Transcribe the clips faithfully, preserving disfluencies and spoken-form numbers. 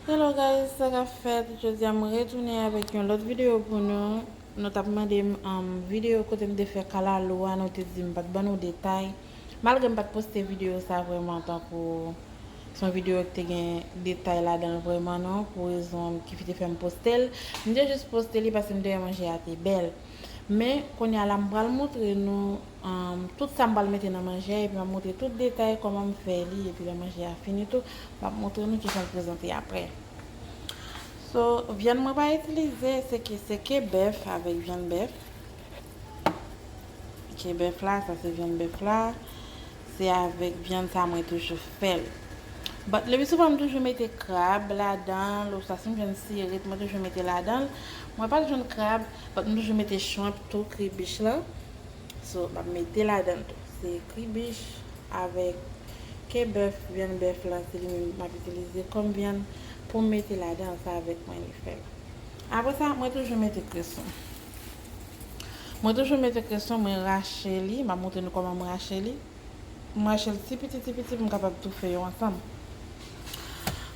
Hello guys, sa k ap fèt? Jodi a m retounen avèk yon lòt videyo pou nou. Nou t ap mande m, um, videyo kote m te fè kalalou a, nou te di m pa t ban nou detay. Malgre m pa t poste videyo sa vrèman tankou se yon videyo ki te gen detay ladan l vrèman non, pou rezon ki te fè m poste l. M te jis poste li paske m te wè manje a te bèl. Men, kounye a la, m pral montre nou, um, tout sa m pral mete nan manje a, epi m ap montre tout detay kòman m fè li, epi lè manje a fini tou, m ap montre nou kijan l prezante apre. So, vyann mwen pa itilize, se ke, se ke bèf avèk vyann bèf. Ke bèf la, sa se vyann bèf la. Se avèk vyann sa mwen toujou fè l. But, lepi souvan m toujou mete krab ladan l, oswa si m jwenn sirit, mwen toujou mete ladan l. Mwen pa t jwenn krab, but m toujou mete shrimp tou, kribich la. So, m ap mete ladan l tou. Se kribich avèk ke bèf, vyann bèf la, se li menm m ap itilize kòm vyann pou m mete ladan l, sa avèk mwen li fè l. Apre sa, mwen toujou mete kreson. Mwen toujou mete kreson, mwen rache li, m ap montre nou kòman m rache li. M rache l ti piti, ti piti pou m kapab toufe yo ansanm.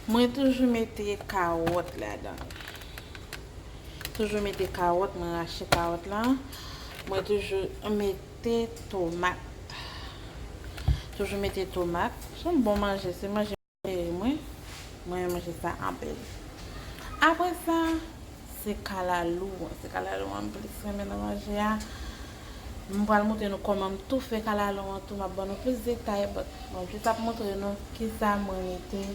Mwen toujou mete kawòt ladan. Toujou mete kawòt, mwen rache kawòt la. Mwen toujou mete tomat. Toujou mete tomat. Se yon bon manje, se manje prefere mwen. Mwen renmen manje sa anpil. Apre sa, se kalalou an. Se kalalou an m plis renmen nan manje a. M pral montre nou kòman m toufe kalalou an tou. M ap ban nou plis detay, but mwen jis ap montre nou kisa mwen mete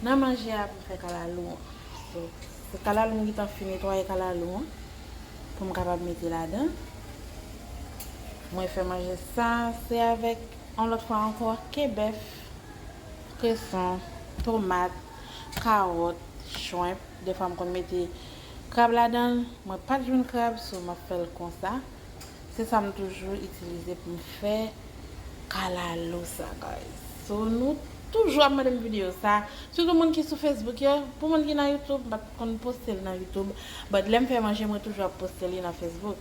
nan manje a pou m fè kalalou an. So, se kalalou m gentan fin netwaye kalalou an pou m kapab mete ladan. Mwen fè manje sa, se avèk, yon lòt fwa ankò, ke bèf, kreson, tomat, kawòt, shrimp. Defwa m konn mete krab ladan l. Mwen pa t jwenn krab, so m ap fè l konsa. Se sa m toujou itilize pou m fè kalalou sa, guys. So, nou toujou ap mande m videyo sa. Sitou moun ki sou Facebook yo, pou moun ki nan YouTube, m pa t konn poste l nan YouTube. But lè m fè manje, mwen toujou ap poste li nan Facebook.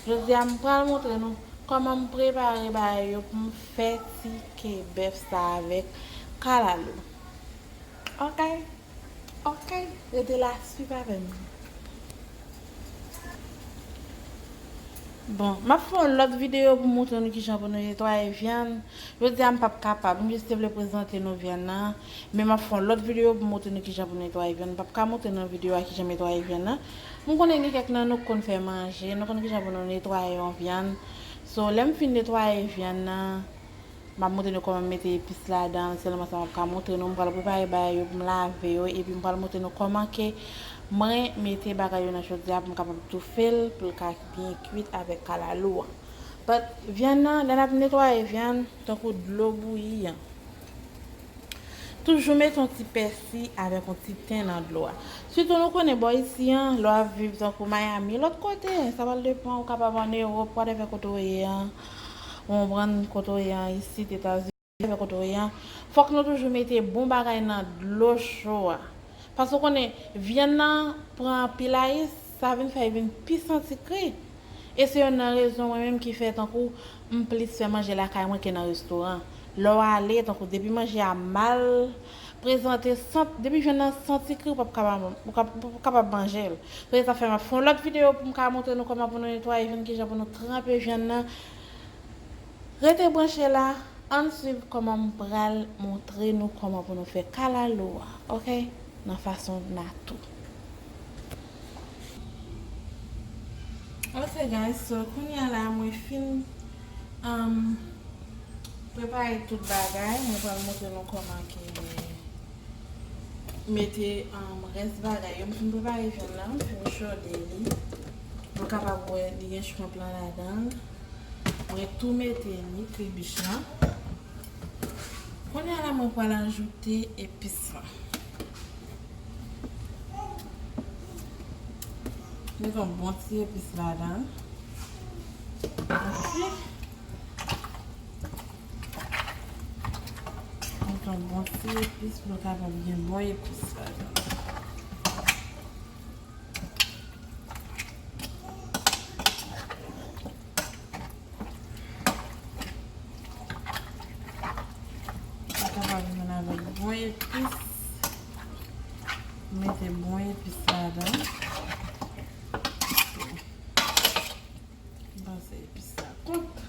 Jodi a, m pral montre nou kòman m prepare bagay yo pou m fè ti ke bèf sa avèk kalalou. Ok? Ok? Rete la, swiv avè m. Bon, m ap fè yon lòt videyo pou montre nou kijan pou nou netwaye vyann. Jodi a, m p ap kapab. M jis te vle prezante nou vyann nan. Men m ap fè yon lòt videyo pou montre nou kijan pou netwaye vyann. M p ap ka montre nan videyo a kijan m netwaye vyann nan. M konnen gen kèk nan nou k konn fè manje, nou konn kijan pou nou netwaye yon vyann. So, lè m fin netwaye vyann nan, m ap montre nou kòman m mete epis ladan l. Sèlman sa m ap ka montre nou. M pral prepare bagay yo pou m lave yo, epi m pral montre nou kòman ke mwen mete bagay yo nan chodyè pou m kapab toufe l, pou l ka byen kwit avèk kalalou an. But, vyann nan, lè n ap netwaye vyann, tankou dlo bouyi an, toujou mete yon ti pèsi avèk yon ti ten nan dlo a. Sitou nou konnen bò isi an, lè w ap viv tankou Miami, lòt kote, sa pral depann, ou kapab ann Ewòp, whatever kote w ye an, ou konprann kote w ye an, isit, Etazini, whatever kote w ye an, fòk nou toujou mete bon bagay nan dlo cho a. Paske w konnen, vyann nan pran anpil ayis, sa vin fè l vin pi santi kri. E se youn nan rezon mwen menm ki fè tankou m plis fè manje lakay mwen ke nan restoran. Lè w ale, tankou depi manje a mal prezante, sant, depi vyann nan santi kri, ou p ap kapab, ou p ap kapab manje l. Se sa fè m ap fè yon lòt videyo pou m ka montre nou kòman pou nou netwaye vyann, kijan pou nou tranpe vyann nan. Rete branche la, ann swiv kòman m pral montre nou kòman pou nou fè kalalou a, ok? Nan fason natou. Ok, guys, so, kounye a la, mwen fin, um, prepare tout bagay. Mwen pral montre nou kòman ke mete, um, rès bagay yo. M fin prepare vyann nan, m fin chode li. Nou kapab wè, li gen shrimp lan ladan l. Mwen tou mete li, kribich lan. Kounye a la, mwen pral ajoute epis lan. Mete yon bon ti epis ladan. Ok. Mete yon bon ti epis pou l kapab gen bon epis ladan. Sa kapab vin avèk bon epis. Mete bon epis ladan. M panse epis la kont.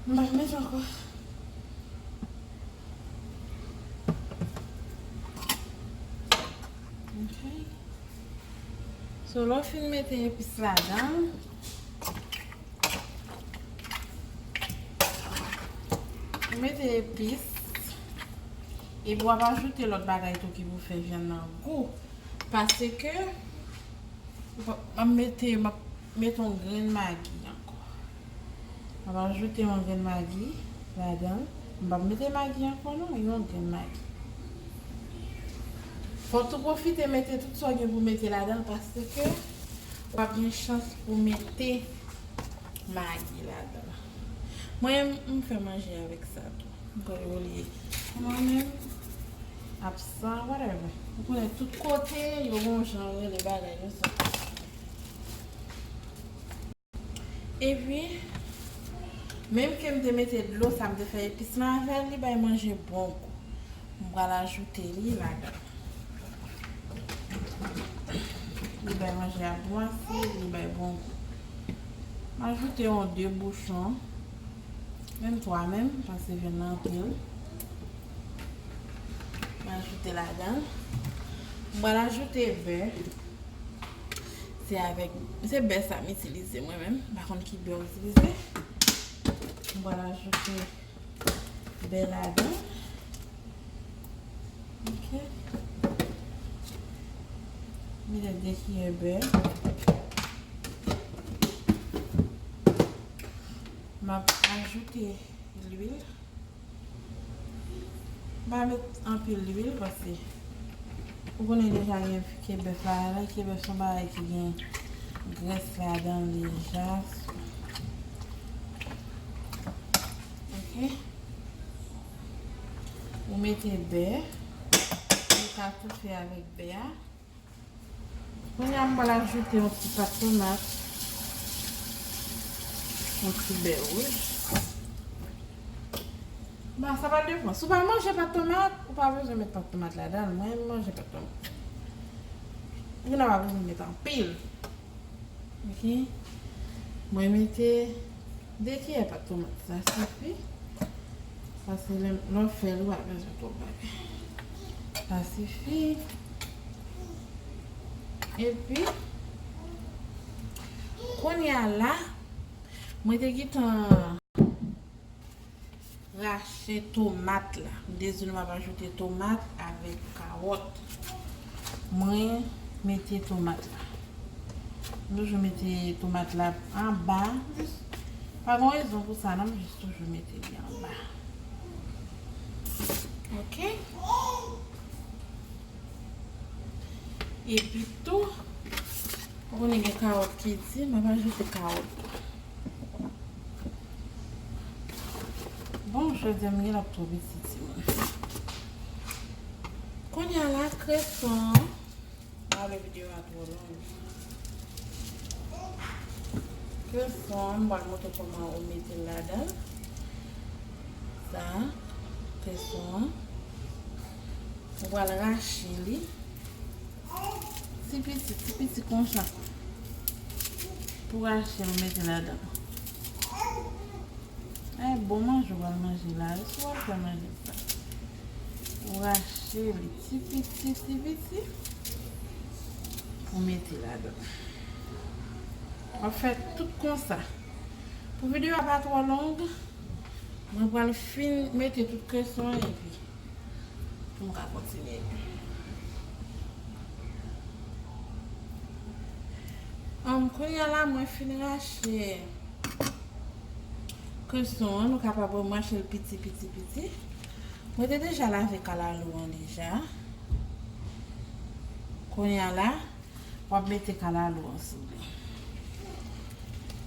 M pa met ankò. Ok. So, lè w fin mete epis ladan, ou mete epis, epi w ap ajoute lòt bagay tou ki pou fè vyann nan gou. Paske, m ap mete, m ap mete yon grenn magi ankò. M ap ajoute yon grenn magi ladan. M p ap mete magi ankò non, yon grenn magi. Fò w tou pwofite mete tout sa w gen pou mete ladan paske w ap gen chans pou mete magi ladan. Mwen, m fè manje avèk sa tou. M kwè yo lye. Mwen menm, absan, whatever. Ou konnen tout kote, yo gon jan yo rele bagay yo sa. Epi, menm ke m te mete dlo sa, m te fè epis lan avè l, li bay manje bon gou. M pral ajoute li ladan. Li bay manje a bon asid, li bay bon gou. M ajoute yon de bouchon, menm twa menm, paske vyann nan anpil. M ajoute ladan. M pral ajoute bè. Se avèk, se bè sa m itilize mwen menm. M pa konn ki bè w itilize. M pral ajoute bè ladan. Ok. Mete de kiyè bè. M ap ajoute lwil. M pa met anpil lwil paske ou konnen deja gen ke bèf la, la ke bèf se yon bagay ki gen grès ladan l deja. Ok. Ou mete bè. Ou ka toufe avèk bè a. Kounye a, m pral ajoute yon ti pat tomat, yon ti bè wouj. Bon, sa pa depan. Si w pa manje pat tomat, ou pa bezwen met pat tomat ladan l. Mwen, m manje pat tomat. Ou gen dwa pa bezwen met anpil. Ok. Mwen mete de kiyè pat tomat. Sa sifi. Sa se lè, lè w fè l, ou pa bezwen twòp bagay. Sa sifi. Epi, kounye a la, mwen te gentan rache tomat la. M te di nou m ap ajoute tomat avèk kawòt. Mwen mete tomat la. M toujou mete tomat la anba. Jis, pa gen rezon pou sa non, m jis toujou mete li anba. Ok. Epi tou, ou konnen gen kawòt ki di, m ap ajoute kawòt. Bon, jodi a m gen l ap twò piti, timoun. Kounye a la, kreson an, m pa vle videyo a twò long. Kreson an, m pral montre kòman ou mete l ladan. Sa, kreson an. Ou pral rache li. Ti piti, ti piti konsa. Pou rache l, ou mete ladan. E bon manje w pral manje la wi, si w ap fè manje sa. Ou rache li ti piti, ti piti. Ou mete ladan. W ap fè tout konsa. Pou videyo a pa twò long, mwen pral fin mete tout kreson an epi pou m ka kontinye. Ann, kounye a la, mwen fin rache kreson an, nou kapab wè m rache l piti, piti, piti. Mwen te deja lave kalalou an deja. Kounye a la, w ap mete kalalou an sou li.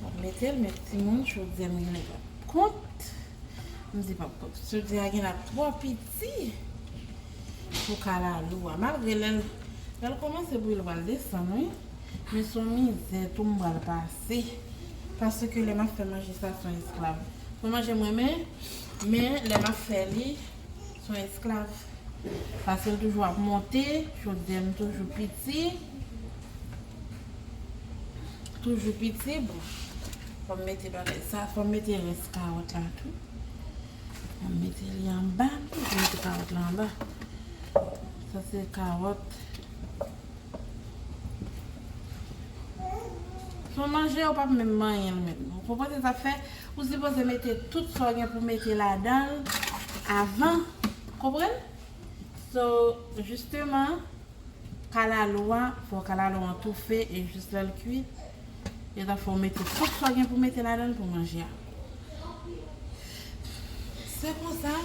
W ap mete l, men timoun, jodi a m genlè p ap kont. M di p ap kont. Jodi a genlè ap twò piti pou kalalou a. Malgre lè l, lè l kòmanse bouyi, l pral desann, wi. Men se yon mizè tou m pral pase. Paske lè m ap fè manje sa, se yon esklav. Se yon manje m renmen, men lè m ap fè li, se yon esklav. Paske l toujou ap monte, chodyè m toujou piti. Toujou piti, bon. Fò m mete bagay sa, fò m mete rès kawòt la tou. Fò m mete li anba, m toujou mete kawòt la anba. Sa se kawòt. Son manje, ou p ap menm manyen l menm. Ou konprann sa fè? Ou sipoze mete tout sa w gen pou mete ladan l avan. Konprann? So, jisteman, kalalou a, fò kalalou an toufe e jis lè l kuit, yo ta fè w mete tout sa w gen pou mete ladan l pou manje a. Se konsa,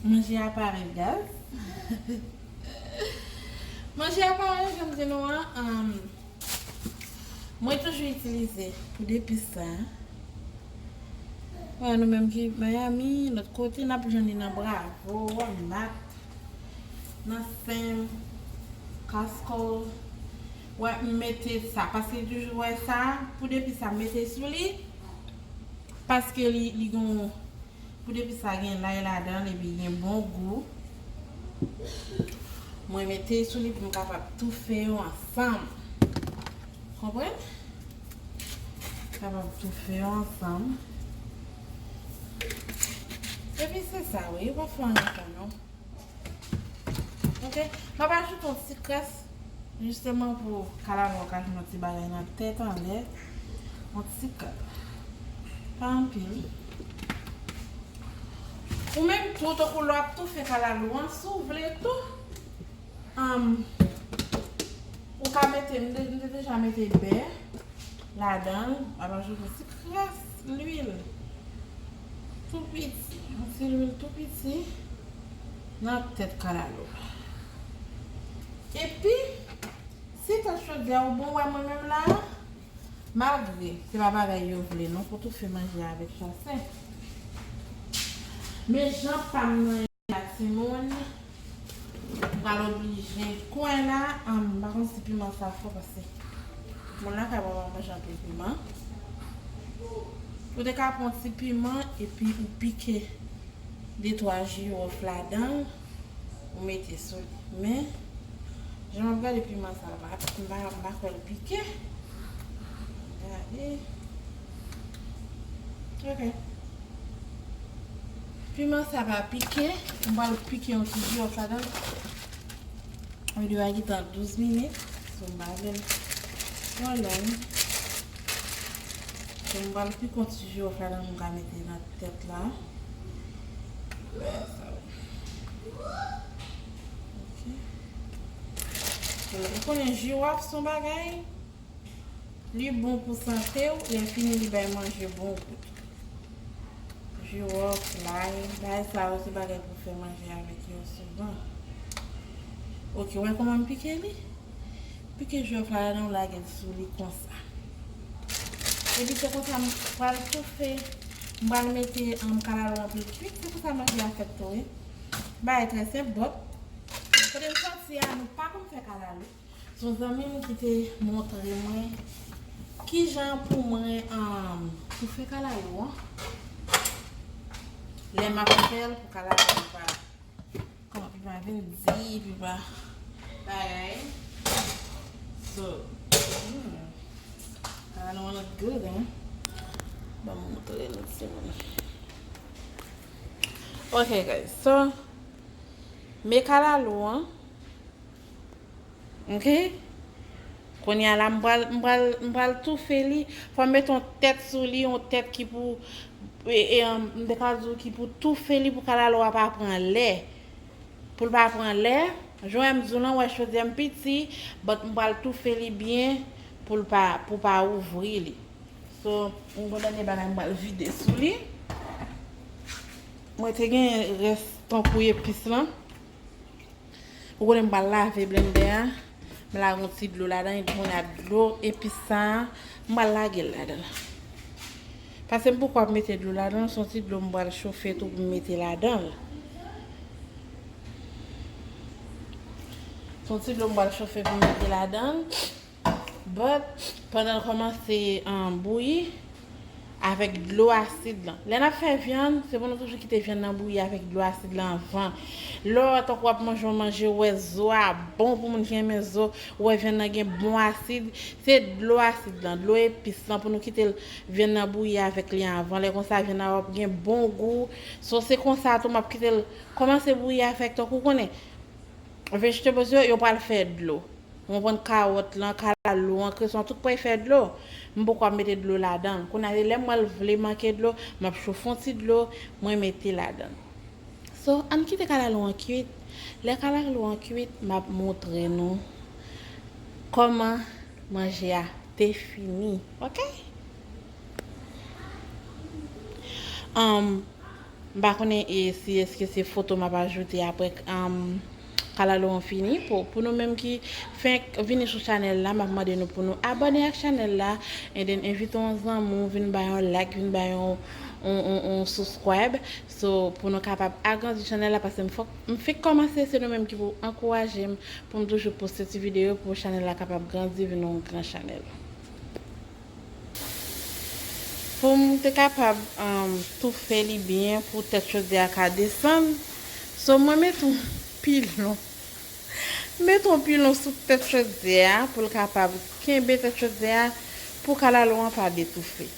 manje a pare, guys. Manje a pare, jan m di nou an, um, mwen toujou itilize poud epis sa. Wè, nou menm ki Miami, lòt kote, n ap jwenn li nan Bravo, Walmart, nan Sam's, Costco. Wè, m mete sa, paske toujou wè sa, poud epis sa, m mete sou li, paske li, li gon, poud epis sa gen lay ladan l, epi gen bon gou. Mwen mete sou li pou m kapab toufe yo ansanm. Konprann? Kapab toufe yo ansanm. Epi se sa, wi, yo pa fè anyen ankò non. Ok, m ap ajoute yon ti krès, jisteman pou kalalou an ka jwenn yon ti bagay nan tèt anlè. Yon ti krès. Pa anpil. Ou menm tou, tankou lè w ap toufe kalalou an, si w vle tou, um, ou ka mete, m te, m te deja mete bè ladan l, m ap ajoute ti kras lwil tou piti, yon ti lwil tou piti nan tèt kalalou. Epi, si tèt chodyè ou bon, wè mwen menm la, malgre se pa bagay yo vle non pou toufe manje avèk chasè. Men jan pa m nan la timoun, m pral oblije kwen la, m pa konn si piman sa fò pase. Moun lakay mwen pa manje anpil piman. Ou te ka pran ti piman epi ou pike de twa jiwòf ladan l, ou mete sou li. Men, jan m ap gade piman sa, m pa, m pa, m pa kwè l pike. Gade. Ok. Piman sa pa pike. M pral pike yon ti jiwòf ladan l. Videyo a gentan douz minit. So, m pa vle l twò long. So, m pral pike yon ti jiwòf ladan l pou m ka mete nan tèt la. Ok. So, ou konnen jiwòf se yon bagay. Li bon pou sante w, lè fini li bay manje bon gou tou. Jiwòf, lay, bagay sa yo se bagay pou fè manje avèk yo souvan. Ok, wè kòman m pike li? Pike jiwòf la ladan, w lage l sou li konsa. Epi se konsa m pral toufe, m pral mete, um, kalalou an pou l kuit, se konsa manje a fèt tou, wi. Bagay trè senp, but kote m soti a, nou pa konn fè kalalou. Se yon zanmi m ki te montre mwen kijan pou mwen, um, toufe kalalou an. Lè m ap fè l pou kalalou an pa, kòman, li pa vin di, li pa bagay. So, hmm, kalalou an look good, hein? Ban m montre nou timoun. Ok, guys, so, men kalalou an. Ok? Kounye a la, m pral, m pral, m pral toufe li. Fò m mete yon tèt sou li, yon tèt ki pou, e, e, um, m te ka di w ki pou toufe li pou kalalou a pa pran lè. Pou l pa pran lè, jan m di w lan, wè chodyè m piti, but m pral toufe li byen pou l pa, pou pa ouvri li. So, yon bon dènye bagay m pral vide sou li. Mwen te gen rès tankou epis lan. Ou konnen m pral lave blendè a. M lage yon ti dlo ladan, epi kounye a dlo epis sa a, m pral lage l ladan l. Paske m poko ap mete dlo ladan l, se yon ti dlo m pral chofe tou pou m mete ladan l. Se yon ti dlo m pral chofe pou m mete ladan l. But, pandan l kòmanse, um, bouyi, avèk dlo asid lan. Lè n ap fè vyann, se pou nou toujou kite vyann nan bouyi avèk dlo asid lan anvan. Lè w tankou w ap manje yon manje, ou wè zo a bon pou moun ki renmen zo, ou wè vyann nan gen bon asid, se dlo asid lan, dlo epis lan pou nou kite l, vyann nan bouyi avèk li anvan. Lè konsa, vyann nan ap gen bon gou. So, se konsa tou m ap kite l kòmanse bouyi avèk, tankou w konnen, vegetables yo, yo pral fè dlo. Ou konprann, kawòt lan, kalalou an, kreson an, tout pral fè dlo. M poko ap mete dlo ladan l. Kounye a, lè m wè l vle manke dlo, m ap chofe yon ti dlo, mwen mete ladan l. So, ann kite kalalou an kwit. Lè kalalou an kwit, m ap montre nou kòman manje a te fini. Oke? Um, M pa konnen e, si èske se foto m ap ajoute apre, um, kalalou an fini. Pou, pou nou menm ki fenk vini sou chanèl la, m ap mande nou pou nou abòne ak chanèl la, and then envite yon zanmi w, vin bay yon like, vin bay yon, yon, yon, yon subscribe. So, pou nou kapab agrandi chanèl la, paske m fòk, m fenk kòmanse, se nou menm ki pou ankouraje m, pou m toujou poste ti videyo, pou chanèl la kapab grandi, vin yon gran chanèl. Pou m te kapab, um, toufe li byen pou tèt chodyè a ka desann. So, mwen mete yon pilon. Mete yon pilon sou tèt chodyè a pou l kapab kenbe tèt chodyè a pou kalalou an pa detoufe.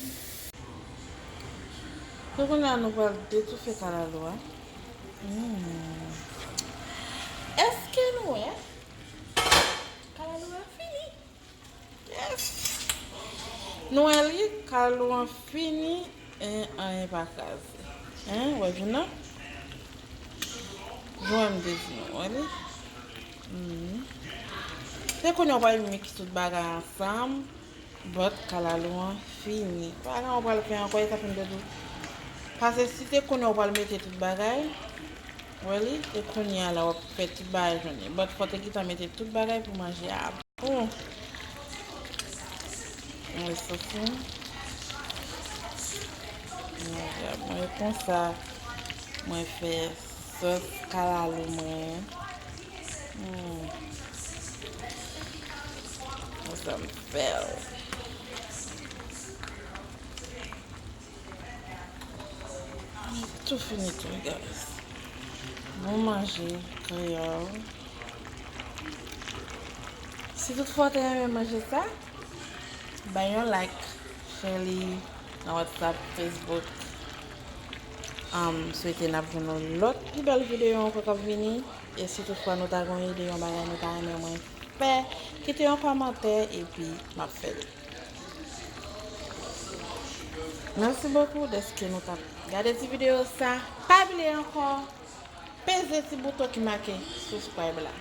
So, kounye a nou pral detoufe kalalou a. Hmm. Èske nou wè? Kalalou a fini. Yes! Nou wè li, kalalou an fini, en, anyen pa kraze. Hein, wè vyann nan? Jan m te di nou, wè li? Mhm. Se kounye a w pral miks tout bagay ansanm, but kalalou an fini. Pa gen anyen w pral fè ankò, e sa fè m te di w. Paske si te kounye a w pral mete tout bagay, wè li, e kounye a la w ap fè tout bagay jwenn li. But fò w te gentan mete tout bagay pou manje a. Hmm. Mwen soti. Mwen, mwen konsa. Mwen fè sòs kalalou mwen. Hmm. Konsa m fè l. Tou fini tou, guys. Bon manje kreyòl. Si toutfwa w te renmen manje sa, bay yon like, share li nan WhatsApp, Facebook. Um, swete n ap jwenn yon lòt pi bèl videyo ankò k ap vini. E si toutfwa nou ta gen yon ide, yon bagay nou ta renmen mwen fè, kite yon kòmantè epi m ap fè li. Mèsi bokou dèske nou t ap gade ti videyo sa. Pa bliye ankò, peze ti bouton ki make subscribe la.